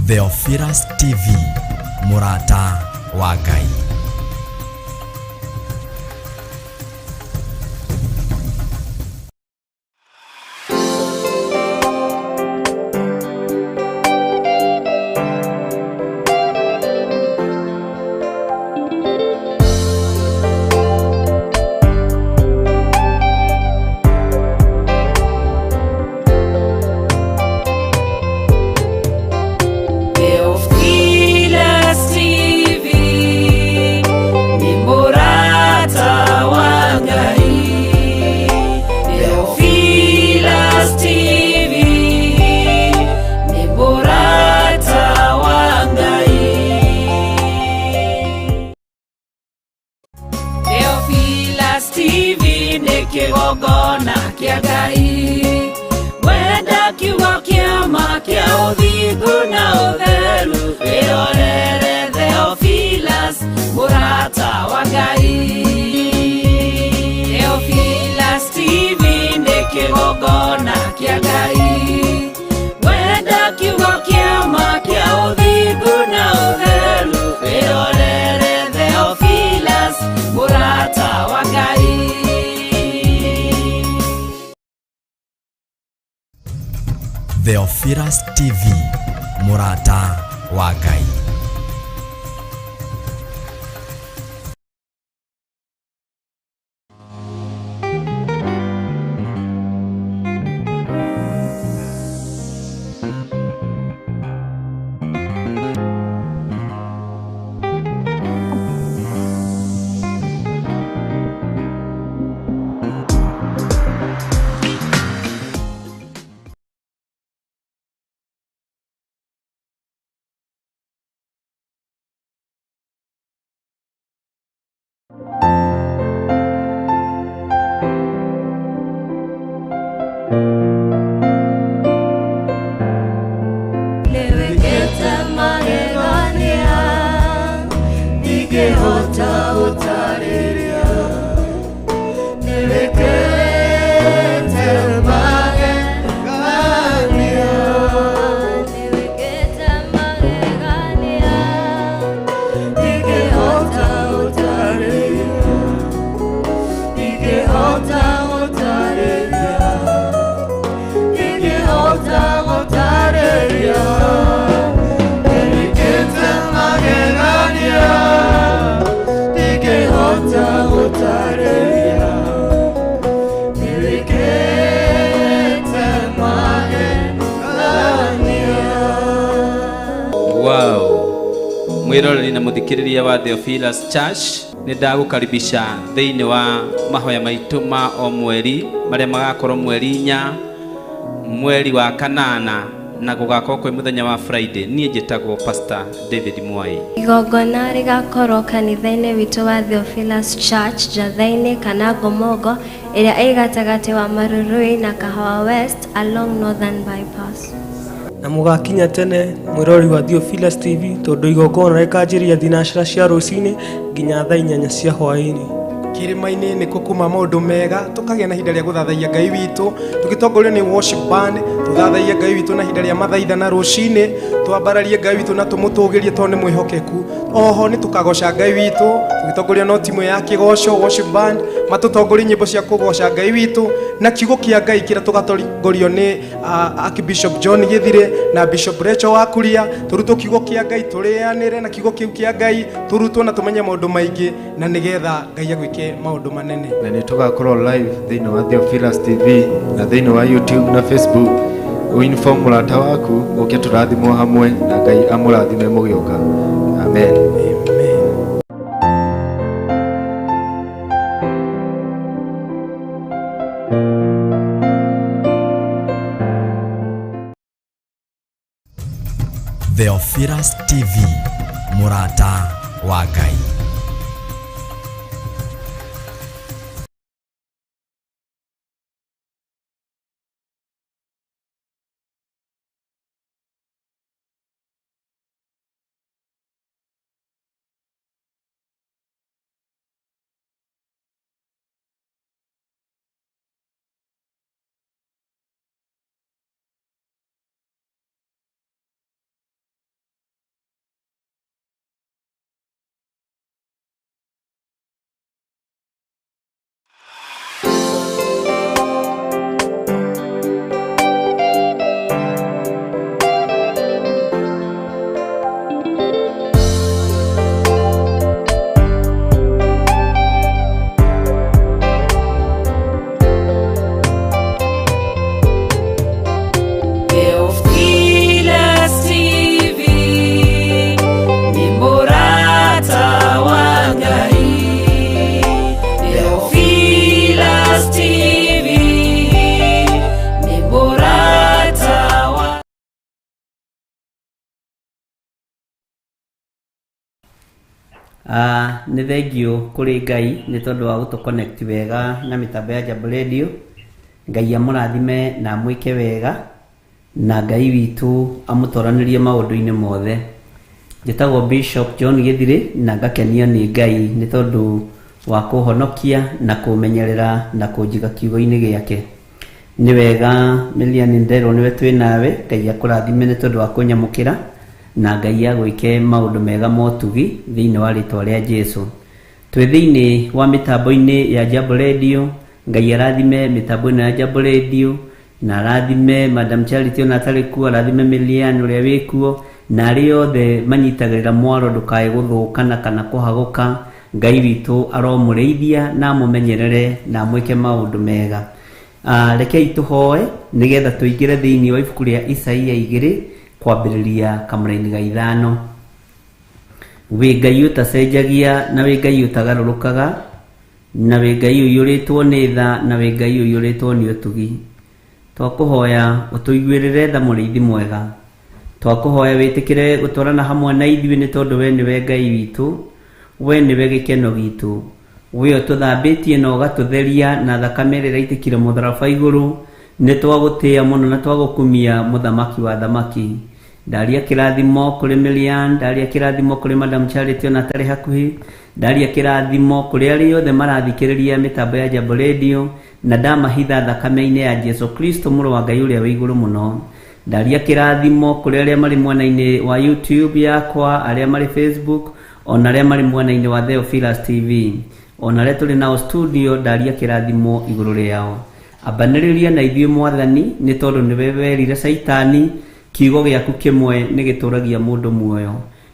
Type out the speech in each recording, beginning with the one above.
Theophilus TV, mũrata wa Ngai. Theophilus TV ni mũrata wa Ngai. Theophilus TV ni mũrata wa Ngai. Theophilus TV nĩ kĩgongona kĩa Ngai. Wenda kiugo kĩa ma kĩa ũthingu na ũtheru, wĩrorere Theophilus, mũrata wa Ngai. Theophilus TV nĩ kĩgongona kĩa Ngai. Wenda kiugo kĩa ma kĩa ũthingu na ũtheru, wĩrorere Theophilus, mũrata wa Ngai. Theophilus TV, mũrata wa Ngai. Nĩwĩkĩte magegania ndingĩhota gũtarĩria. Nĩwĩkĩte magegania. Nĩwĩkĩte magegania ndingĩhota gũtarĩria. Ndingĩhota gũtarĩria. Ndingĩhota gũtarĩria. Nĩwĩkĩte magegania ndingĩhota gũtarĩria. Nĩwĩkĩte magegania. Wow. Mwiroreri na muthikiriria wa Theophilus Church, nĩ ndagũkaribisha thĩinĩ wa mahoya maitũ ma o mweri marĩa magakorwo mweri 4 mweri wa kanana na gũgakorwo kwĩ mũthenya wa Friday. Niĩ njĩtagwo Pastor David Mwai. Igongona rĩgakorwo kanitha-inĩ witũ wa Theophilus Church, Njatha-inĩ kana Ngomongo, ĩrĩa ĩ gatagatĩ wa Marurui na Kahawa West along Northern Bypass. Na mũgakinya tene, mwĩrori wa Theophilus TV, tondũ igongona rĩkanjĩrĩria 9:00 cia rũcinĩ nginya thaa 8 cia hwaĩ-inĩ. Kĩrĩma-inĩ nĩkuo kuma maũndũ mega, tũkagĩa na ihinda rĩa gũthathaiya Ngai witũ tũgĩtongorio nĩ worship band. Tũthathaiye Ngai witũ na ihinda rĩa mathaithana rũcinĩ, twambararie Ngai witũ na tũmũtũgĩrie tondũ nĩ mwĩhokeku. Oho nĩ tũkagoca Ngai witũ tũgĩtongorio no timu ya kĩgoco, worship band, matũtongorie nyĩmbo cia kũgoca Ngai witũ na kiugo kĩa Ngai kĩrĩa tũgatongorio nĩ Archbishop John Githire na Bishop Rachel Wakuria. Tũrutwo kiugo kĩa Ngai, tũrĩanĩre na kiugo kĩu kĩa Ngai, tũrutwo na tũmenye maũndũ maingĩ na nĩgetha Ngai agwĩke maũndũ manene. Na nĩ tũgakorwo live thĩinĩ wa Theophilus TV na thĩinĩ wa YouTube na Facebook. Ũinform mũrata waku ũke tũrathimwo hamwe na Ngai amũrathime mũgĩũka. Amen. Amen. Theophilus TV, mũrata wa Ngai. Nĩ thengiũ kũrĩ Ngai nĩ tondũ wa gũtũ connect wega na mĩtambo ya Jambo Radio. Ngai amũrathime na amwĩke wega na Ngai witũ amũtoranĩrie maũndũ-inĩ mothe. Njĩtagwo Bishop John Gĩthirĩ na ngakenio nĩ Ngai nĩ tondũ wa kũhonokia na kũmenyerera na kũnjiga kiugo-inĩ gĩake. Nĩ wega Melian Nderwo nĩwe twĩ nawe. Ngai akũrathime nĩ tondũ wa kũnyamũkĩra na Ngai agwĩke maũndũ mega motugi thĩinĩ wa rĩtwa rĩa Jesu. Twĩ thĩinĩ wa mĩtambo-inĩ ya Jambo Radio. Ngai arathime mĩtambo ĩno ya Jambo Radio na arathime Madam Charity ona atarĩ kuo, arathime Melian ũrĩa wĩ kuo na arĩa othe manyitagĩrĩra mwaro ndũkae gũthũkana kana kũhagũka. Ngai witũ aromũrĩithia na amũmenyerere na amwĩke maũndũ mega. Rekei tũhoe nĩgetha tũingĩre thĩinĩ wa ibuku rĩa Isaia 2 kwambĩrĩria kamũraini ga 5. Wĩ Ngai ũtacenjagia na wĩ Ngai ũtagarũrũkaga na wĩ Ngai ũiyũrĩtwo nĩ tha na wĩ Ngai ũiyũrĩtwo nĩ ũtugi. Twakũhoya ũtũiguĩrĩre tha mũrĩithi mwega. Twakũhoya wĩtĩkĩre gũtwarana hamwe na ithuĩ nĩ tondũ we nĩwe Ngai witũ, we nĩwe gĩkeno gitũ. We ũtũthambĩtie na ũgatũtheria na thakame ĩrĩa ĩraitĩkire mũtharaba igũrũ. Nĩ twagũtĩĩa mũno na twagũkumia mũthamaki wa thamaki. Ndaria kĩrathimo kũrĩ Melian, ndaria kĩrathimo kũrĩ Madam Charity ona atarĩ hakuhĩ, ndaria kĩrathimo kũrĩ arĩa othe marathikĩrĩria mĩtambo ya Jambo Radio na ndamahitha thakame-inĩ ya Jesu Kristo mũrũ wa Ngai ũrĩa wĩ igũrũ mũno. Ndaria kĩrathimo kũrĩ arĩa marĩ mwena-inĩ wa YouTube yakwa, arĩa marĩ Facebook, ona arĩa marĩ mwena-inĩ wa Theophilus TV, ona arĩa tũrĩ nao studio, ndaria kĩrathimo igũrũ rĩao. Ambanĩrĩria na ithuĩ Mwathani nĩ tondũ nĩwe werire Caitani kiugo gĩaku kĩmwe nĩ gĩtũragia mũndũ muoyo.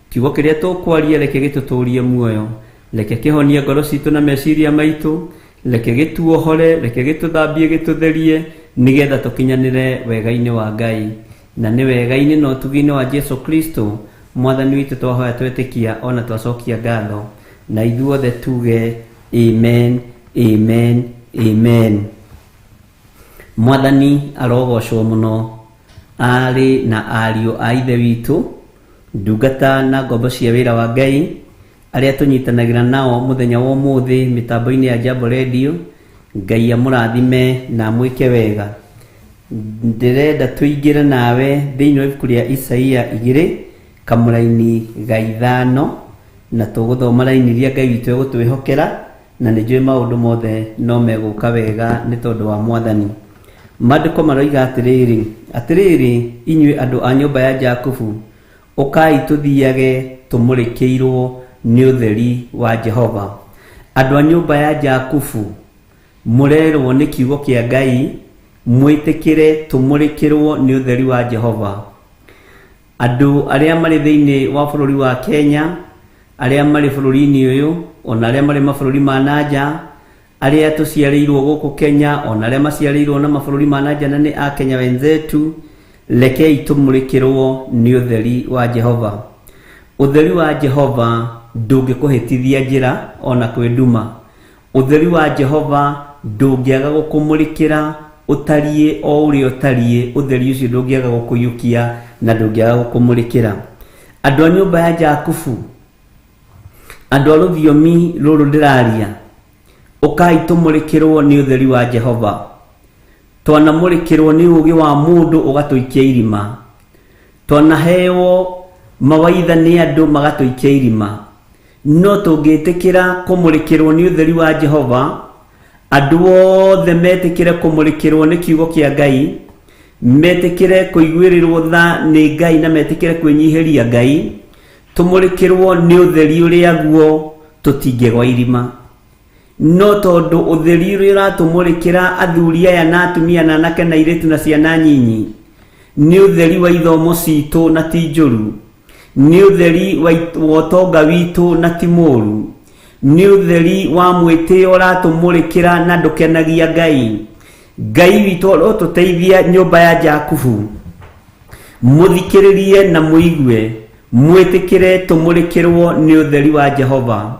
Kiugo kĩrĩa tũkwaria reke gĩtũtũrie muoyo, reke kĩhonie ngoro citũ na meciria maitũ, reke gĩtuohore, reke gĩtũthambie gĩtũtherie nĩgetha tũkinyanĩre wega-inĩ wa Ngai. Na nĩ wega-inĩ na ũtugi-inĩ wa Jesu Kristo Mwathani witũ twahoya twetĩkia ona twacokia ngatho, na ithuothe tuge amen, amen, amen. Mwathani arogocwo mũno. Arĩ na ariũ a ithe witũ, ndungata na ngombo cia wĩra wa Ngai arĩa tũnyitanagĩra nao mũthenya wa ũmũthĩ mĩtambo-inĩ ya Jambo Radio. Ngai amũrathime na amwĩke wega. Ndĩrenda tũingĩre nawe thĩinĩ wa ibuku rĩa Isaia 2 kamũraini ga 5 na tũgũthoma raini iria Ngai witũ egũtwĩhokera, na nĩ njũĩ maũndũ mothe no megũka wega nĩ tondũ wa Mwathani. Maandĩko maroiga atĩrĩrĩ, atĩrĩrĩ inyuĩ andũ a nyũmba ya Jakubu, ũkai tũthiage tũmũrĩkĩirwo nĩ ũtheri wa Jehova. Andũ a nyũmba ya Jakubu, mũrerwo nĩ kiugo kĩa Ngai, mwĩtĩkĩre tũmũrĩkĩrwo nĩ ũtheri wa Jehova. Andũ arĩa marĩ thĩinĩ wa bũrũri wa Kenya, arĩa marĩ bũrũri-inĩ ũyũ, ona arĩa marĩ mabũrũri ma na nja, arĩa tũciarĩirwo gũkũ Kenya, ona arĩa maciarĩirwo na mabũrũri ma na nja na nĩ a Kenya wenzetu, rekei tũmũrĩkĩrwo nĩ ũtheri wa Jehova. Ũtheri wa Jehova ndũngĩkũhĩtithia njĩra ona kwĩ nduma. Ũtheri wa Jehova ndũngĩaga gũkũmũrĩkĩra ũtariĩ o ũrĩa ũtariĩ. Ũtheri ũcio ndũngĩaga gũkũiyũkia na ndũngĩaga gũkũmũrĩkĩra. Andũ a nyũmba ya Jakubu, andũ a rũthiomi rũrũ ndĩraria, ũkai tũmũrĩkĩrwo nĩ ũtheri wa Jehova. Twanamũrĩkĩrwo nĩ ũũgĩ wa mũndũ ũgatũikia irima. Twanaheo mawaitha nĩ andũ magatũikia irima. No tũngĩtĩkĩra kũmũrĩkĩrwo nĩ ũtheri wa Jehova, andũ othe metĩkĩre kũmũrĩkĩrwo nĩ kiugo kĩa Ngai, metĩkĩre kũiguĩrĩrwo tha nĩ Ngai na metĩkĩre kwĩnyihĩria Ngai, tũmũrĩkĩrwo nĩ ũtheri ũrĩa guo tũtingĩgwa irima. No tondũ ũtheri ũrĩa ũratũmũrĩkĩra athuri aya na atumia na anake na airĩtu na ciana nyinyi nĩ ũtheri wa ithomo citũ na ti njũru, nĩ ũtheri wa ũtonga witũ na ti mũũru, nĩ ũtheri wa mwĩtĩo ũratũmũrĩkĩra na ndũkenagia Ngai. Ngai witũ arotũteithia nyũmba ya Jakubu, mũthikĩrĩrie na mũigue, mwĩtĩkĩre tũmũrĩkĩrwo nĩ ũtheri wa Jehova,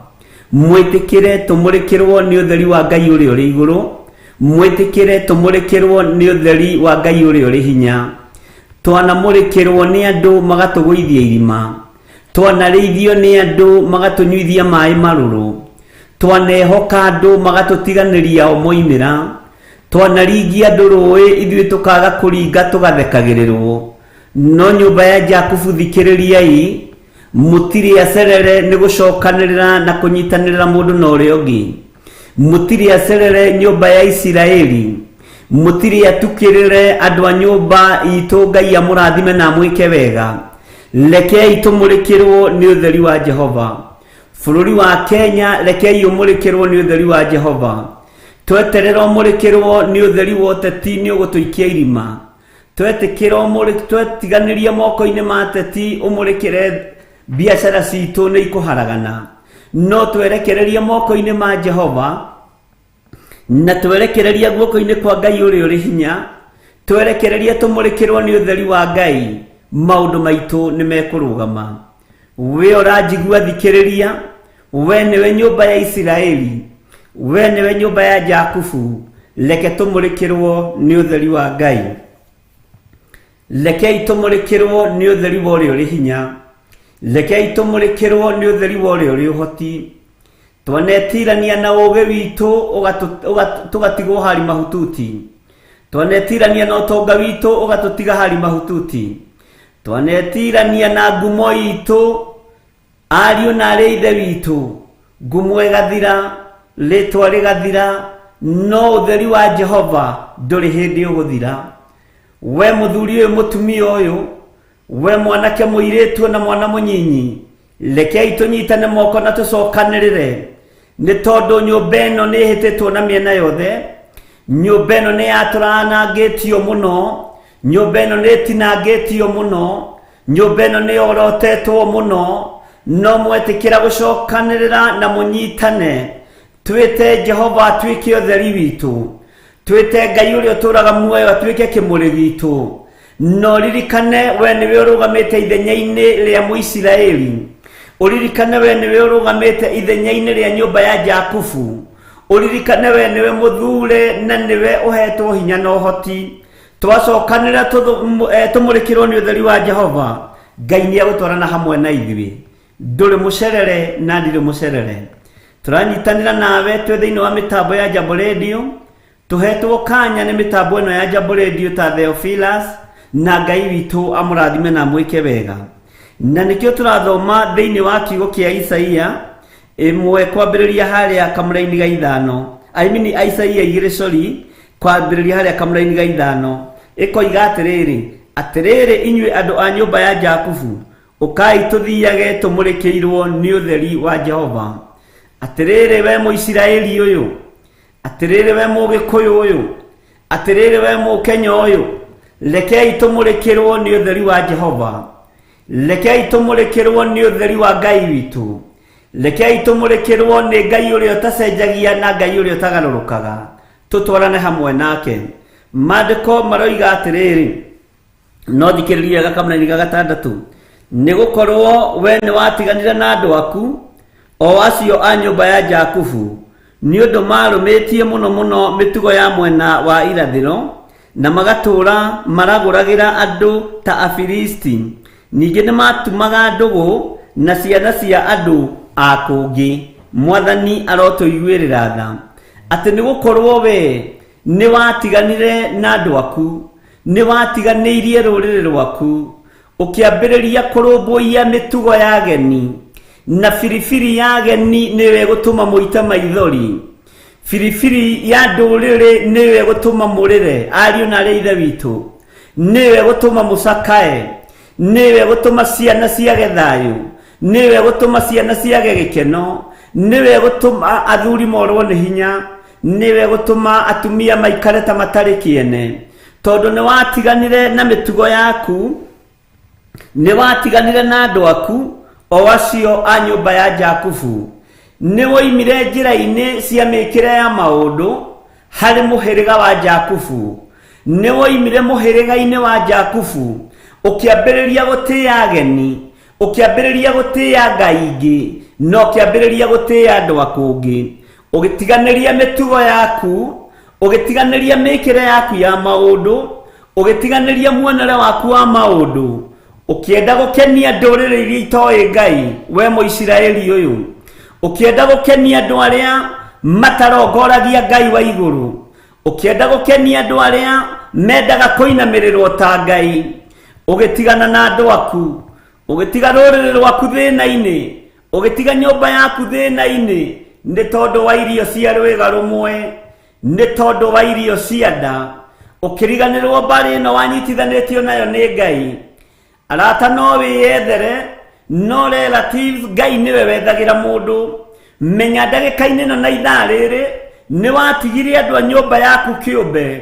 mwĩtĩkĩre tũmũrĩkĩrwo nĩ ũtheri wa Ngai ũrĩa ũrĩ igũrũ, mwĩtĩkĩre tũmũrĩkĩrwo nĩ ũtheri wa Ngai ũrĩa ũrĩ hinya. Twanamũrĩkĩrwo nĩ andũ magatũgũithia irima, Twanarĩithio nĩ andũ magatũnyuithia maĩ marũrũ. Twanehoka andũ magatũtiganĩria o moimĩra. Twanaringia andũ rũĩ ithuĩ tũkaga kũringa tũgathekagĩrĩrwo. No nyũmba ya Jakubu thikĩrĩriai, mũtirĩ acerere nĩ gũcokanĩrĩra na kũnyitanĩrĩra mũndũ na ũrĩa ũngĩ. Mũtirĩ acerere nyũmba ya Isiraeli, mũtirĩ atukĩrĩre andũ a nyũmba itũ. Ngai amũrathime na amwĩke wega. Rekei tũmũrĩkĩrwo nĩ ũtheri wa Jehova. Bũrũri wa Kenya, rekei ũmũrĩkĩrwo nĩ ũtheri wa Jehova. Tweterera ũmũrĩkĩrwo nĩ ũtheri wa ũteti nĩ ũgũtũikia irima. Twetĩkĩra twetiganĩria moko-inĩ ma ateti ũmũrĩkĩre biacara citũ nĩ ikũharagana. No twerekereria moko-inĩ ma Jehova na twerekereria guoko-inĩ kwa Ngai ũrĩa ũrĩ hinya, twerekereria tũmũrĩkĩrwo nĩ ũtheri wa Ngai, maũndũ maitũ nĩ mekũrũgama. We ũranjigua thikĩrĩria, we nĩwe nyũmba ya Isiraeli, we nĩwe nyũmba ya Jakubu, reke tũmũrĩkĩrwo nĩ ũtheri wa Ngai. Rekei tũmũrĩkĩrwo nĩ ũtheri wa ũrĩa ũrĩ hinya. Rekei tũmũrĩkĩrwo nĩ ũtheri wa ũrĩa ũrĩ ũhoti. Twanetirania na ũũgĩ witũ tũgatigwo hari mahututi. Twanetirania na ũtonga witũ ũgatũtiga hari mahututi. Twanetirania na ngumo itũ, ariũ na arĩ ithe witũ, ngumo ĩgathira, rĩtwa rĩgathira, no ũtheri wa Jehova ndũrĩ hĩndĩ ũgũthira. We mũthuri ũyũ, mũtumia ũyũ, we mwanake, mũirĩtu na mwana mũnyinyi, rekei tũnyitane moko na tũcokanĩrĩre, nĩ tondũ nyũmba ĩno nĩ ĩhĩtĩtwo na mĩena yothe. Nyũmba ĩno nĩ yatũranangĩtio mũno, nyũmba ĩno nĩ ĩtinangĩtio mũno, nyũmba ĩno nĩ yorotetwo mũno. No mwetĩkĩra gũcokanĩrĩra na mũnyitane, twĩte Jehova atuĩke ũtheri witũ, twĩte Ngai ũrĩa ũtũũraga muoyo atuĩke kĩmũrĩ gitũ. No ririkane we nĩwe ũrũgamĩte ithenya-inĩ rĩa Mũisiraeli, ũririkane we nĩwe ũrũgamĩte ithenya-inĩ rĩa nyũmba ya Jakubu, ũririkane we nĩwe mũthure na nĩwe ũhetwo hinya na ũhoti. Twacokanĩrĩra tũmũrĩkĩrwo nĩ ũtheri wa Jehova, Ngai nĩ egũtwarana hamwe na ithuĩ. Ndũrĩ mũcerere na ndirĩ mũcerere. Tũranyitanĩra nawe twĩ thĩinĩ wa mĩtambo ya Jambo Radio, tũhetwo kanya nĩ mĩtambo ĩno ya Jambo Radio ta Theophilus, na Ngai witũ amũrathime na amwĩke wega. Na nĩkĩo tũrathoma thĩinĩ wa kiugo kĩa Isaia ĩmwe kwambĩrĩria harĩa kamũraini ga 5, I mean Isaia 2, sorry, kwambĩrĩria harĩa kamũraini ga 5, ĩkoiga atĩrĩrĩ, atĩrĩrĩ inyuĩ andũ a nyũmba ya Jakubu, ũkai tũthiage tũmũrĩkĩirwo nĩ ũtheri wa Jehova. Atĩrĩrĩ we Mũisiraeli ũyũ, atĩrĩrĩ we Mũgĩkũyũ ũyũ, atĩrĩrĩ we Mũkenya ũyũ, rekei tũmũrĩkĩrwo nĩ ũtheri wa Jehova. Rekei tũmũrĩkĩrwo nĩ ũtheri wa Ngai witũ. Rekei tũmũrĩkĩrwo nĩ Ngai ũrĩa ũtacenjagia na Ngai ũrĩa ũtagarũrũkaga, tũtwarane hamwe nake. Maandĩko maroiga atĩrĩrĩ, no thikĩrĩria wega kamũraini ga 6, nĩ gũkorwo we nĩ watiganire na andũ aku, o acio a nyũmba ya Jakubu, nĩ ũndũ marũmĩtie mũno mũno mĩtugo ya mwena wa irathĩro, na magatũũra maragũragĩra andũ ta Afilisti. Ningĩ nĩ matumaga ndũgũ na ciana cia andũ a kũngĩ. Mwathani arotũiguĩrĩra tha, atĩ nĩ gũkorwo we nĩ watiganire na andũ aku, nĩ watiganĩirie rũrĩrĩ rwaku, ũkĩambĩrĩria kũrũmbũiya mĩtugo ya ageni, na biribiri ya ageni nĩyo ĩgũtũma mũite maithori, biribiri ya ndũrĩrĩ nĩyo ĩgũtũma mũrĩre, ariũ na arĩa ithe witũ, nĩyo ĩgũtũma mũcakae, nĩyo ĩgũtũma ciana ciage thayũ, nĩyo ĩgũtũma ciana ciage gĩkeno, nĩyo ĩgũtũma athuri morwo nĩ hinya, nĩyo ĩgũtũma atumia maikare ta matarĩ kĩene, tondũ nĩ watiganire na mĩtugo yaku, nĩ watiganire na andũ aku, o acio a nyũmba ya Jakubu. Nĩ woimire njĩra-inĩ cia mĩkĩre ya maũndũ harĩ mũhĩrĩga wa Jakubu, nĩ woimire mũhĩrĩga-inĩ wa Jakubu, ũkĩambĩrĩria gũtĩĩa ageni, ũkĩambĩrĩria gũtĩĩa ngai ingĩ, na ũkĩambĩrĩria gũtĩĩa andũ a kũngĩ. Ũgĩtiganĩria mĩtugo yaku, ũgĩtiganĩria mĩkĩre yaku ya maũndũ, ũgĩtiganĩria muonere waku wa maũndũ, Ũkĩenda gũkenia ndũrĩrĩ iria itoĩ Ngai, we Mũisiraeli ũyũ, ũkĩenda gũkenia andũ arĩa matarongoragia Ngai wa igũrũ, ũkĩenda gũkenia andũ arĩa mendaga kũinamĩrĩrwo ta Ngai, ũgĩtigana na andũ aku, ũgĩtiga rũrĩrĩ rwaku thĩna-inĩ, ũgĩtiga nyũmba yaku thĩna-inĩ, nĩ tondũ wa irio cia rwĩga rũmwe, nĩ tondũ wa irio cia nda, ũkĩriganĩrwo mbarĩ ĩno wanyitithanĩtio nayo nĩ Ngai. Arata no wĩyethere, no relatives Ngai nĩwe wethagĩra mũndũ. Menya ndagĩka-inĩ ĩno na ithaa rĩrĩ nĩ watigire andũ a nyũmba yaku kĩũmbe,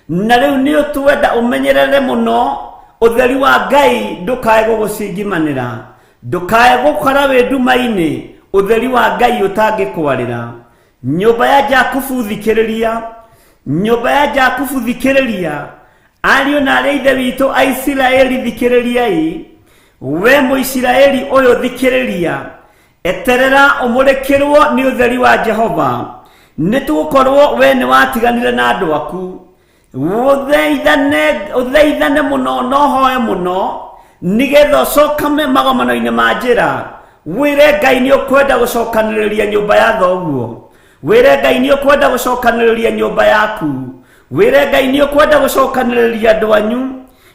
na rĩu nĩ ũtwenda ũmenyerere mũno ũtheri wa Ngai ndũkae gũgũcingimanĩra, ndũkae gũkora wĩ nduma-inĩ ũtheri wa Ngai ũtangĩkwarĩra. Nyũmba ya Jakubu thikĩrĩria, nyũmba ya Jakubu thikĩrĩria, ariũ na arĩa ithe witũ a Isiraeli thikĩrĩriai. We Mũisiraeli ũyũ thikĩrĩria, eterera ũmũrĩkĩrwo nĩ ũtheri wa Jehova, nĩ tũgũkorwo we nĩ watiganire na andũ aku. Ũthaithane mũno na ũhoe mũno, nĩgetha ũcokame magomano-inĩ ma njĩra, wĩre Ngai nĩ ũkwenda gũcokanĩrĩria nyũmba ya thoguo, wĩre Ngai nĩ ũkwenda gũcokanĩrĩria nyũmba yaku, wĩre Ngai nĩ ũkwenda gũcokanĩrĩria andũ anyu,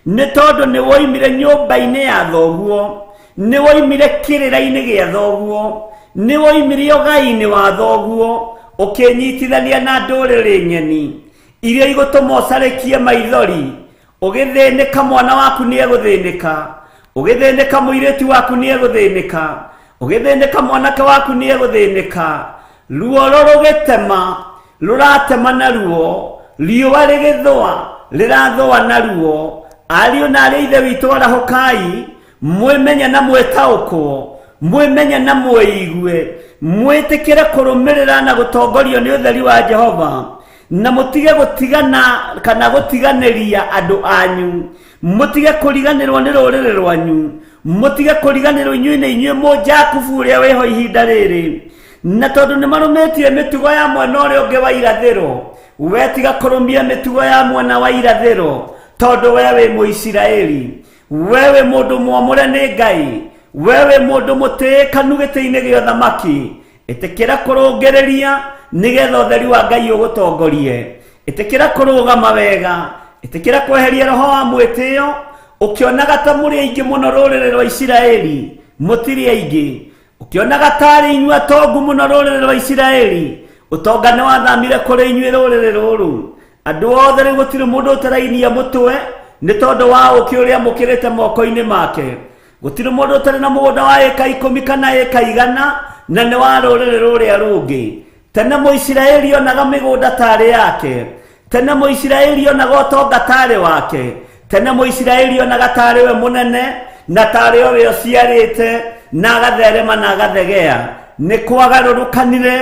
nĩ tondũ nĩ woimire nyũmba-inĩ ya thoguo, nĩ woimire kĩrĩra-inĩ gĩa thoguo, nĩ woimire ũgai-inĩ wa thoguo, ũkĩnyitithania na ndũrĩrĩ ng'eni iria igũtũma ũcarĩkie maithori. Ũgĩthĩnĩka mwana waku nĩ egũthĩnĩka, ũgĩthĩnĩka mũirĩtu waku nĩ egũthĩnĩka, ũgĩthĩnĩka mwanake waku nĩ egũthĩnĩka. Ruo rũgĩtema rũratema na ruo, riũa rĩgĩthũa rĩrathũa na ruo. Ariũ na arĩa ithe witũ arahũkai, mwĩmenye na mwĩtaũkwo, mwĩmenye na mwĩigue, mwĩtĩkĩre kũrũmĩrĩra na gũtongorio nĩ ũtheri wa Jehova, na mũtige gũtigana kana gũtiganĩria andũ anyu, mũtige kũriganĩrwo nĩ rũrĩrĩ rwanyu, mũtige kũriganĩrwo inyuĩ nĩ inyuĩ mũjakubu ũrĩa wĩho ihinda rĩrĩ. Na tondũ nĩ marũmĩtie mĩtugo ya mwena ũrĩa ũngĩ wa irathĩro, we tiga kũrũmia mĩtugo ya mwena wa irathĩro, tondũ we wĩ Mũisiraeli, we wĩ mũndũ mwamũre nĩ Ngai, we wĩ mũndũ mũtĩĩkanu gĩtĩ-inĩ gĩa ũthamaki. Ĩtĩkĩra kũrũngĩrĩria nĩgetha ũtheri wa Ngai ũgũtongorie. Ĩtĩkĩra kũrũgama wega, ĩtĩkĩra kweheria roho wa mwĩtĩo. Ũkĩonaga ta mũrĩ aingĩ mũno rũrĩrĩ rwa Isiraeli, mũtirĩ aingĩ. Ũkĩonaga tarĩ inyuĩ atongu mũno rũrĩrĩ rwa Isiraeli, ũtonga nĩ wathamire kũrĩ inyuĩ rũrĩrĩ rũrũ. Andũ othe rĩu gũtirĩ mũndũ ũtarainia mũtwe nĩ tondũ wa ũũkĩ ũrĩa mũkĩrĩte moko-inĩ make. Gũtirĩ mũndũ ũtarĩ na mũgũnda wa ĩka 10 kana ĩka 100, na nĩ wa rũrĩrĩ rũrĩa rũngĩ. Tene Mũisiraeli onaga mĩgũnda tarĩ yake, tene Mũisiraeli onaga ũtonga tarĩ wake, tene Mũisiraeli onaga tarĩ we mũnene na tarĩ o we ũciarĩte, na agatherema na agathegea. Nĩ kwagarũrũkanire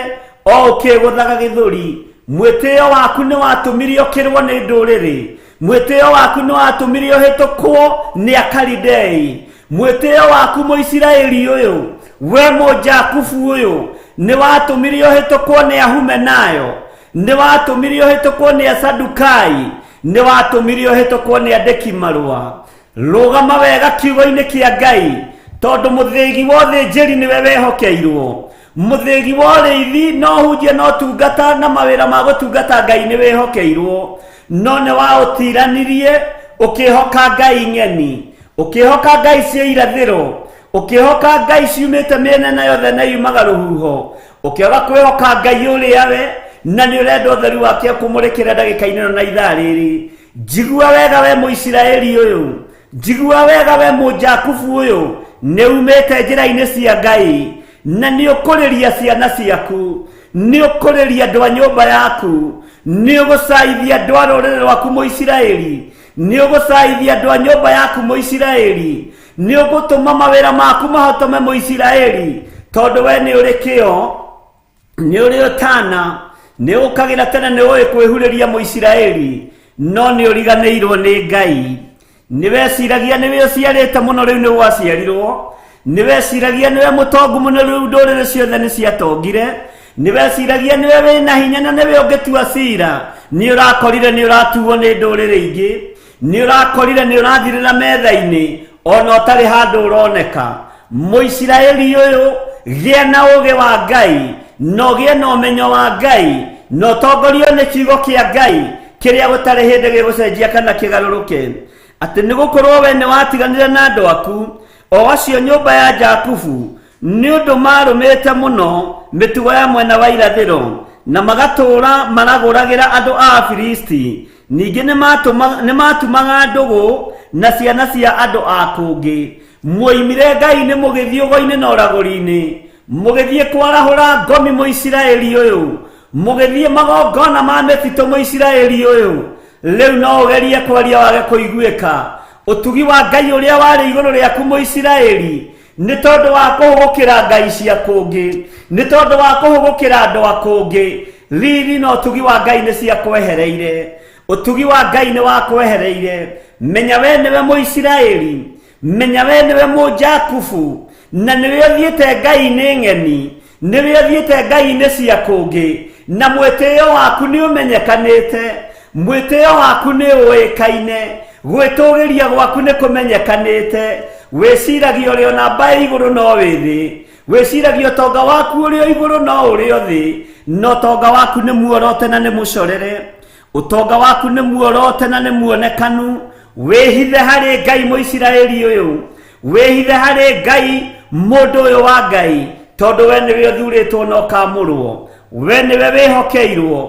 o ũkĩgũthaga gĩthũri. Mwĩtĩo waku nĩ watũmire ũkĩrwo nĩ ndũrĩrĩ, mwĩtĩo waku nĩ watũmire ũhĩtũkwo nĩ Akalidei. Mwĩtĩo waku Mũisiraeli ũyũ, we Mũjakubu ũyũ, nĩ watũmire ũhĩtũkwo nĩ Ahumenayo, nĩ watũmire ũhĩtũkwo nĩ Asadukai, nĩ watũmire ũhĩtũkwo nĩ andĩki marũa. Rũgama wega kiugo-inĩ kĩa Ngai, tondũ mũthĩgi wa ũthĩnjĩri nĩwe wehokeirwo. Mũthĩgi wa ũrĩithi no hunjie no tungata na mawĩra ma gũtungata Ngai nĩ wĩhokeirwo, no nĩ waũtiranirie ũkĩhoka Ngai ng'eni, ũkĩhoka Ngai cia irathĩro, ũkĩhoka Ngai ciumĩte mĩena na yothe na yumaga rũhuho, ũkĩaga kwĩhoka Ngai ũrĩa we, na nĩ ũrenda ũtheri wake ũkũmũrĩkĩra ndagĩka-inĩ ĩno na ithaa rĩrĩ. Njigua wega we Mũisiraeli ũyũ, njigua wega we Mũjakubu ũyũ, nĩ umĩte njĩra-inĩ cia Ngai, na nĩ ũkũrĩria ciana ciaku, nĩ ũkũrĩria andũ a nyũmba yaku, nĩ ũgũcaithia andũ a rũrĩrĩ rwaku Mũisiraeli, nĩ ũgũcaithia andũ a nyũmba yaku Mũisiraeli, nĩ ũgũtũma mawĩra maku mahotome Mũisiraeli, tondũ we nĩ ũrĩ kĩo, nĩ ũrĩ ũtana, nĩ ũkagĩra tene, nĩ ũĩ kwĩhurĩria Mũisiraeli, no nĩ ũriganĩirwo nĩ Ngai. Nĩ weciragia nĩwe ũciarĩte mũno rĩu nĩ gwaciarirwo, nĩ weciragia nĩwe mũtongu mũno rĩu ndũrĩrĩ ciothe nĩ ciatongire, nĩ weciragia nĩwe wĩna hinya na nĩwe ũngĩtua cira, nĩ ũrakorire nĩ ũratuo nĩ ndũrĩrĩ ingĩ, nĩ ũrakorire nĩ ũrathirĩra metha-inĩ. Ona ũtarĩ handũ ũroneka. Mũisiraeli ũyũ gĩa na ũũgĩ wa Ngai, na ũgĩe na ũmenyo wa Ngai, na ũtongorio nĩ kiugo kĩa Ngai kĩrĩa gũtarĩ hĩndĩ gĩgũcenjia kana kĩgarũrũke. Atĩ nĩgũkorwo we nĩwatiganire na andũ aku, o acio nyũmba ya Jakubu, nĩ ũndũ marũmĩte mũno mĩtugo ya mwena wa irathĩro, na magatũũra maragũragĩra andũ a Afilisti. Ningĩ nĩmatumaga ndũgũ na ciana cia andũ a kũngĩ. Mwoimire Ngai-inĩ mũgĩthiĩ ũgo-inĩ na ũragũri-inĩ, mũgĩthiĩ kwarahũra ngomi Mũisiraeli ũyũ, mũgĩthiĩ magongona ma mĩtitũ Mũisiraeli ũyũ. Rĩu no ũgerie kwaria wage kũiguĩka. Ũtugi wa Ngai ũrĩa warĩ igũrũ rĩaku Mũisiraeli, nĩ tondũ wa kũhũgũkĩra ngai cia kũngĩ, nĩ tondũ wa kũhũgũkĩra andũ a kũngĩ. Riri na ũtugi wa Ngai nĩ ciakwehereire. Ũtugi wa Ngai nĩ wakwehereire. Menya we nĩwe Mũisiraeli, menya we nĩwe Mũjakubu, na nĩwe ũthiĩte Ngai-inĩ ng'eni, nĩwe ũthiĩte Ngai-inĩ cia kũngĩ, na mwĩtĩo waku nĩ ũmenyekanĩte, mwĩtĩo waku nĩ ũĩkaine, gwĩtũgĩria gwaku nĩ kũmenyekanĩte. Wĩciragia ũrĩ ona mbaĩ igũrũ no wĩ thĩ, wĩciragia ũtonga waku ũrĩ o igũrũ no ũrĩ o thĩ, na ũtonga waku nĩ muorote na nĩ mũcorere, ũtonga waku nĩ muorote na nĩ muonekanu. Wĩhithe harĩ Ngai Mũisiraeli ũyũ, wĩhithe harĩ Ngai mũndũ ũyũ wa Ngai, tondũ we nĩwe ũthurĩtwo na ũkamũrwo, we nĩwe wĩhokeirwo.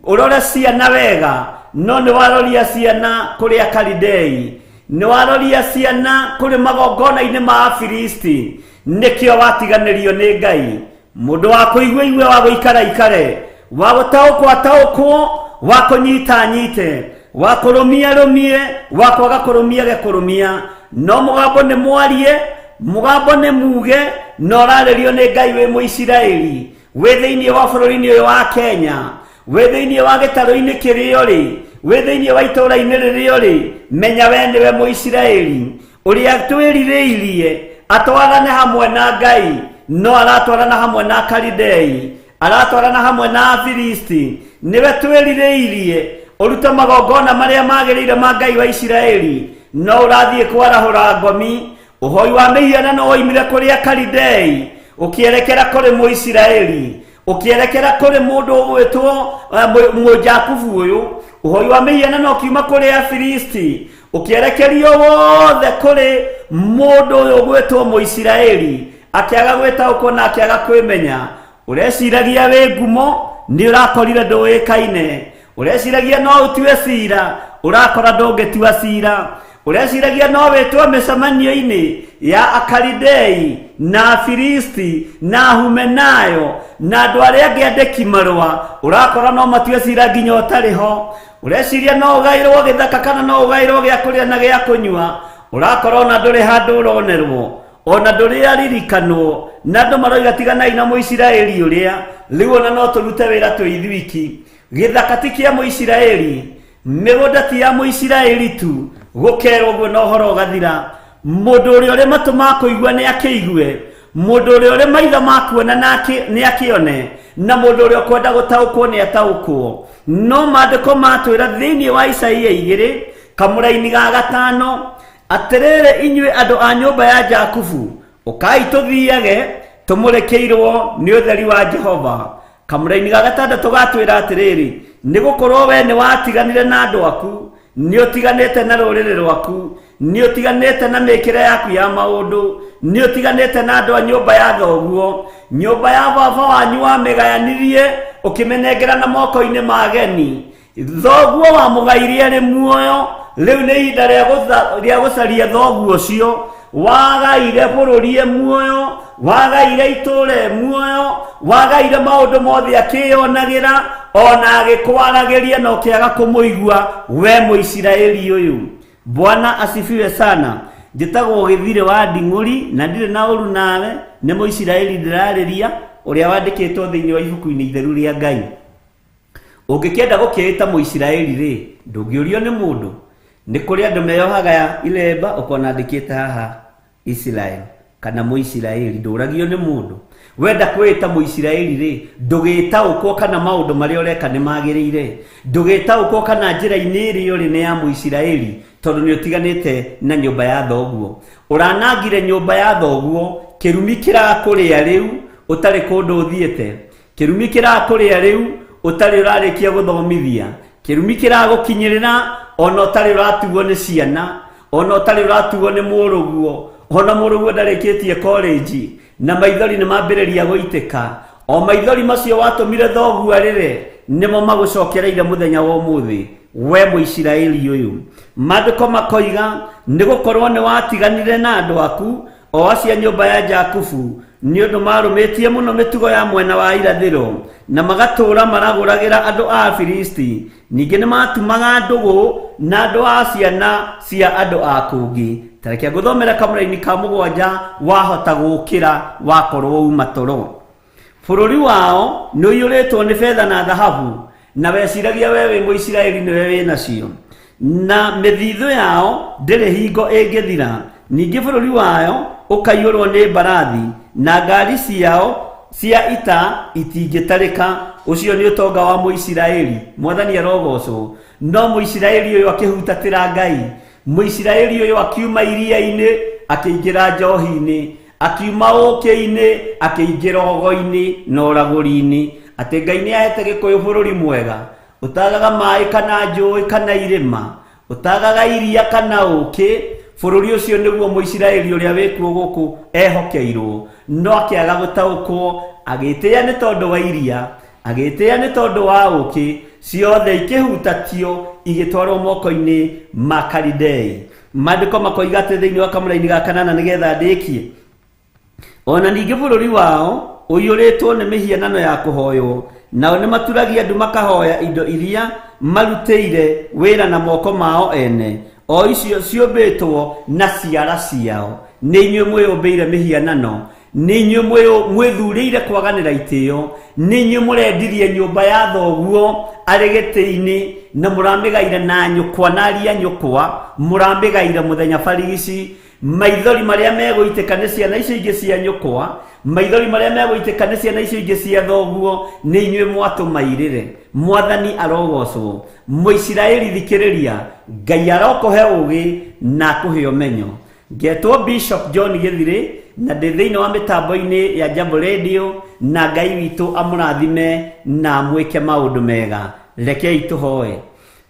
Ũrore ciana wega, no nĩwaroria ciana kũrĩ Akalidei, nĩwaroria ciana kũrĩ magongona-inĩ ma Afilisti, nĩkĩo watiganĩrio nĩ Ngai. Mũndũ wa kũigua igue, wa gũikara ikare, wa gũtaũkwo ataũkwo, wa kũnyita anyite, wa kũrũmia rũmie, wa kwaga kũrũmia ge kũrũmia. No mũgambo nĩ mwarie, mũgambo nĩ muge, na ũrarĩrio nĩ Ngai wĩ Mũisiraeli, wĩ thĩinĩ wa bũrũri-inĩ ũyũ wa Kenya, wĩ thĩinĩ wa gĩtarũ-inĩ kĩrĩa ũrĩ, wĩ thĩinĩ wa itũũra-inĩ rĩrĩa ũrĩ. Menya we nĩwe Mũisiraeli ũrĩa twĩrirĩirie atwarane hamwe na Ngai, no aratwarana hamwe na Akalidei, aratwarana hamwe na Afilisti. Nĩwe twĩrirĩirie ũrute magongona marĩa magĩrĩire ma Ngai wa Isiraeli, no ũrathiĩ kwarahũra ngomi. Ũhoi wa mĩhianano woimire kũrĩ Akalidei ũkĩerekera kũrĩ Mũisiraeli, ũkĩerekera kũrĩ mũndũ ũgwĩtwo Mũjakubu ũyũ. Ũhoi wa mĩhianano ũkiuma kũrĩ Afilisti ũkĩerekerio wothe kũrĩ mũndũ ũyũ ũgwĩtwo Mũisiraeli, akĩaga gwĩtaũkwo na akĩaga kwĩmenya. Ũreciragia wĩ ngumo, nĩ ũrakorire ndũĩkaine. Ũreciragia no ũtue cira, ũrakora ndũngĩtua cira. Ũreciragia no wĩtwo mĩcemanio-inĩ ya Akalidei na Afilisti na Ahumenayo na andũ arĩa angĩ andĩki marũa, ũrakora no matue cira nginya ũtarĩ ho. Ũreciria no ũgaĩrwo gĩthaka kana no ũgaĩrwo gĩa kũrĩa na gĩa kũnyua, ũrakora ona ndũrĩ handũ ũronerwo, ona ndũrĩ aririkanwo, na andũ maroiga tiganai na Mũisiraeli ũrĩa, rĩu ona no tũrute wĩra twĩ ithuiki. Gĩthaka ti kĩa Mũisiraeli, mĩgũnda ti ya Mũisiraeli tu, gũkerwo ũguo na ũhoro ũgathira. Mũndũ ũrĩa ũrĩ matũ ma kũigua nĩ akĩigue, mũndũ ũrĩa ũrĩ maitho ma kuona nĩ akĩone, na mũndũ ũrĩa ũkwenda gũtaũkwo nĩ ataũkwo. No maandĩko matwĩra thĩinĩ wa Isaia 2 kamũraini ga 5, atĩrĩrĩ inyuĩ andũ a nyũmba ya Jakubu, ũkai tũthiage tũmũrĩkĩirwo nĩ ũtheri wa Jehova. Kamũraini ga 6 gatwĩra atĩrĩrĩ, nĩgũkorwo we nĩwatiganire na andũ aku, nĩũtiganĩte na rũrĩrĩ rwaku, nĩũtiganĩte na mĩkĩre yaku ya maũndũ, nĩũtiganĩte na andũ a nyũmba ya thoguo. Nyũmba ya baba wanyu wamĩgayanirie ũkĩmĩnengera na moko-inĩ ma ageni. Thoguo wamũgairie arĩ muoyo, rĩu nĩ ihinda rĩa gũcaria thoguo ũcio. Wagaire bũrũri e muoyo, wagaire itũũra e muoyo, wagaire maũndũ mothe akĩyonagĩra, ona agĩkwaragĩria na ũkĩaga kũmũigua we Mũisiraeli ũyũ. Bwana asifiwe sana. Njĩtagwo Gĩthirĩ wa Nding'ũri na ndirĩ na ũru nawe, nĩ Mũisiraeli ndĩrarĩria ũrĩa wandĩkĩtwo thĩinĩ wa ibuku-inĩ itheru rĩa Ngai. Ũngĩkĩenda gũkĩĩta Mũisiraeli rĩ, ndũngĩũrio nĩ mũndũ. Nĩ kũrĩ andũ meyohaga ilemba ũkona andĩkĩte haha Israel kana Mũisiraeli, ndũragio nĩ mũndũ. Wenda kwĩĩta Mũisiraeli rĩ, ndũgĩtaũkwo kana maũndũ marĩa ũreka nĩ magĩrĩire, ndũgĩtaũkwo kana njĩra-inĩ ĩrĩa ũrĩ nĩ ya Mũisiraeli. Tondũ nĩ ũtiganĩte na nyũmba ya thoguo. Ũranangire nyũmba ya thoguo, kĩrumi kĩrakũrĩa rĩu ũtarĩ kũndũ ũthiĩte. Kĩrumi kĩrakũrĩa rĩu ũtarĩ ũrarĩkia gũthomithia. Kĩrumi kĩragũkinyĩrĩra ona ũtarĩ ũratuo nĩ ciana, ona ũtarĩ ũratuo nĩ mũrũguo, ona mũrũguo ndarĩkĩtie college, na maithori nĩ mambĩrĩria gũitĩka. O maithori macio watũmire thoguo arĩre nĩmo magũcokereire mũthenya wa ũmũthĩ. We Mũisiraeli ũyũ, maandĩko makoiga nĩ gũkorwo nĩ watiganire na andũ aku o acio a nyũmba ya Jakubu, nĩ ũndũ marũmĩtie mũno mĩtugo ya mwena wa irathĩro na magatũũra maragũragĩra andũ a Afilisti. Ningĩ nĩ matumaga ndũgũ na andũ a ciana cia andũ a kũngĩ. Ta reke ngũthomere kamũraini ka 7 wahota gũũkĩra wakorwo uma toro. Bũrũri wao nĩ ũiyũrĩtwo nĩ betha na thahabu, na weciragia we wĩ Mũisiraeli nĩwe wĩ nacio, na mĩthithũ yao ndĩrĩ hingo ĩngĩthira. Ningĩ bũrũri wao ũkaiyũrwo nĩ mbarathi, na ngari ciao cia ita itingĩtarĩka. Ũcio nĩ ũtonga wa Mũisiraeli. Mwathani arogocwo. No Mũisiraeli ũyũ akĩhutatĩra Ngai. Mũisiraeli ũyũ akiuma iria-inĩ akĩingĩra njohi-inĩ, akiuma ũkĩ-inĩ akĩingĩra ũgo-inĩ na ũragũri-inĩ. Atĩ Ngai nĩ ahete Gĩkũyũ bũrũri mwega ũtagaga maĩ kana njũĩ kana irĩma, ũtagaga iria kana ũkĩ. Bũrũri ũcio nĩguo Mũisiraeli ũrĩa wĩkuo gũkũ ehokeirwo, no akĩaga gũtaũkwo, agĩtĩĩa nĩ tondũ wa iria, agĩtĩĩa nĩ tondũ wa ũkĩ, ciothe ikĩhutatio igĩtwarwo moko-inĩ ma Kalidei. Maandĩko makoiga atĩ thĩinĩ wa kamũraini ga 8 nĩgetha ndĩkie, ona ningĩ bũrũri wao ũiyũrĩtwo nĩ mĩhianano ya kũhoywo, nao nĩ maturagia andũ makahoya indo iria marutĩire wĩra na moko mao ene, o icio ciũmbĩtwo na ciara ciao. Nĩ inyuĩ mwĩyũmbĩire mĩhianano, nĩ inyuĩ mwĩthurĩire kwaganĩra itĩo, nĩ inyuĩ mũrendirie nyũmba ya thoguo arĩ gĩtĩ-inĩ, na mũramĩgaire na nyũkwa na aria nyũkwa, mũramĩgaire mũthenya barigici. Maithori marĩa megũitĩka nĩ ciana icio ingĩ cia nyũkwa, maithori marĩa megũitĩka nĩ ciana icio ingĩ cia thoguo, nĩ inyuĩ mwatũmairĩre. Mwathani arogocwo. Mũisiraeli thikĩrĩria, Ngai arokũhe ũũgĩ na akũhe ũmenyo. Ngetwo Bishop John Gĩthirĩ na ndĩ thĩinĩ wa mĩtambo-inĩ ya Jambo Radio, na Ngai witũ amũrathime na amwĩke maũndũ mega. Rekei tũhoe.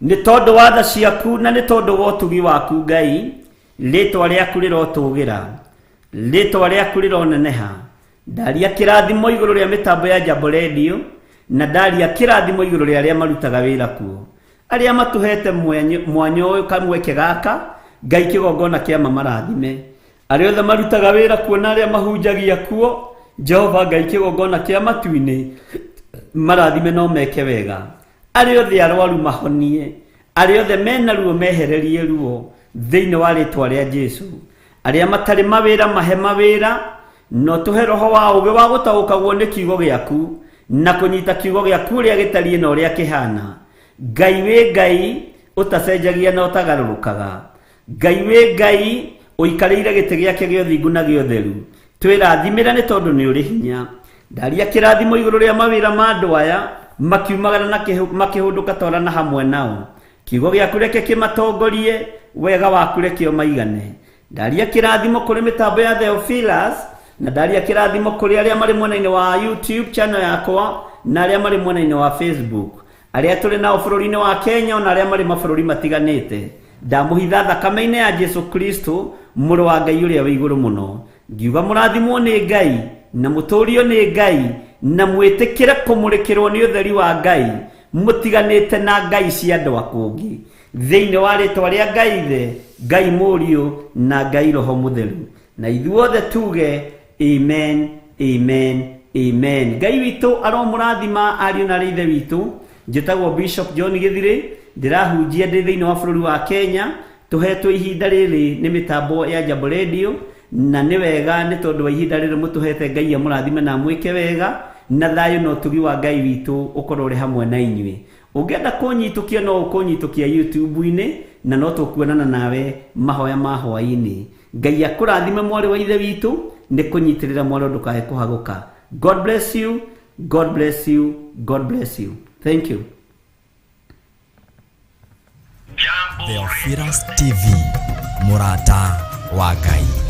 Nĩ tondũ wa tha ciaku na nĩ tondũ wa ũtugi waku Ngai, rĩtwa rĩaku rĩrotũgĩra, rĩtwa rĩaku rĩroneneha. Ndaria kĩrathimo igũrũ rĩa mĩtambo ya Jambo Radio, na ndaria kĩrathimo igũrũ rĩa arĩa marutaga wĩra kuo, arĩa matũhete mwanya ũyũ kamweke gaka. Ngai kĩgongona kĩa mamarathime. Arĩa othe marutaga wĩra kuo na arĩa mahunjagia kuo, Jehova Ngai kĩgongona kĩa matu-inĩ marathime no meke wega. Arĩa othe arwaru mahonie, arĩa othe mena ruo mehererie ruo thĩinĩ wa rĩtwa rĩa Jesu. Arĩa matarĩ mawĩra mahe mawĩra, no tũhe roho wa ũũgĩ wa gũtaũkagwo nĩ kiugo gĩaku na kũnyita kiugo gĩaku ũrĩa gĩtariĩ na ũrĩa kĩhana. Ngai wĩ Ngai ũtacenjagia na ũtagarũrũkaga. Ngai wĩ Ngai ũikarĩire gĩtĩ gĩake gĩa ũthingu na gĩa ũtheru. Twĩrathimĩra nĩ tondũ nĩ ũrĩ hinya. Ndaria kĩrathimo igũrũ rĩa mawĩra ma andũ aya makiumagara na makĩhũndũka twarana hamwe nao. Kiugo gĩaku reke kĩmatongorie, wega waku reke ũmaigane. Ndaria kĩrathimo kũrĩ mĩtambo ya Theophilus, na ndaria kĩrathimo kũrĩ arĩa marĩ mwena-inĩ wa YouTube channel yakwa na arĩa marĩ mwena-inĩ wa Facebook, arĩa tũrĩ nao bũrũri-inĩ wa Kenya na arĩa marĩ mabũrũri matiganĩte. Ndamũhitha thakame-inĩ ya Jesu Kristo, mũrũ wa Ngai ũrĩa wĩ igũrũ mũno. Ngiuga mũrathimwo nĩ Ngai na mũtũrio nĩ Ngai na mwĩtĩkĩre kũmũrĩkĩrwo nĩ ũtheri wa Ngai, mũtiganĩte na ngai cia andũ a kũngĩ. Thĩinĩ wa rĩtwa rĩa Ngai Ithe, Ngai Mũriũ na Ngai Roho Mũtheru, na ithuothe tuge amen, amen, amen. Ngai witũ aromũrathima ariũ na arĩ ithe witũ. Njĩtagwo Bishop John Gĩthirĩ, ndĩrahunjia ndĩ thĩinĩ wa bũrũri wa Kenya. Tũhetwo ihinda rĩrĩ nĩ mĩtambo ya Jambo Radio, na nĩ wega nĩ tondũ wa ihinda rĩrĩ mũtũhete. Ngai amũrathime na amwĩke wega, na thayũ na ũtugi wa Ngai witũ ũkorwo ũrĩ hamwe na inyuĩ. Ũngĩenda kũnyitũkia no ũkũnyitũkia YouTube-inĩ, na no tũkuonana nawe mahoya ma hwaĩ-inĩ. Ngai akũrathime mwarĩ wa ithe witũ nĩ kũnyitĩrĩra mwarĩ ndũkae kũhagũka. God bless you, God bless you, God bless you. Thank you. Jambo. Theophilus TV, mũrata wa Ngai.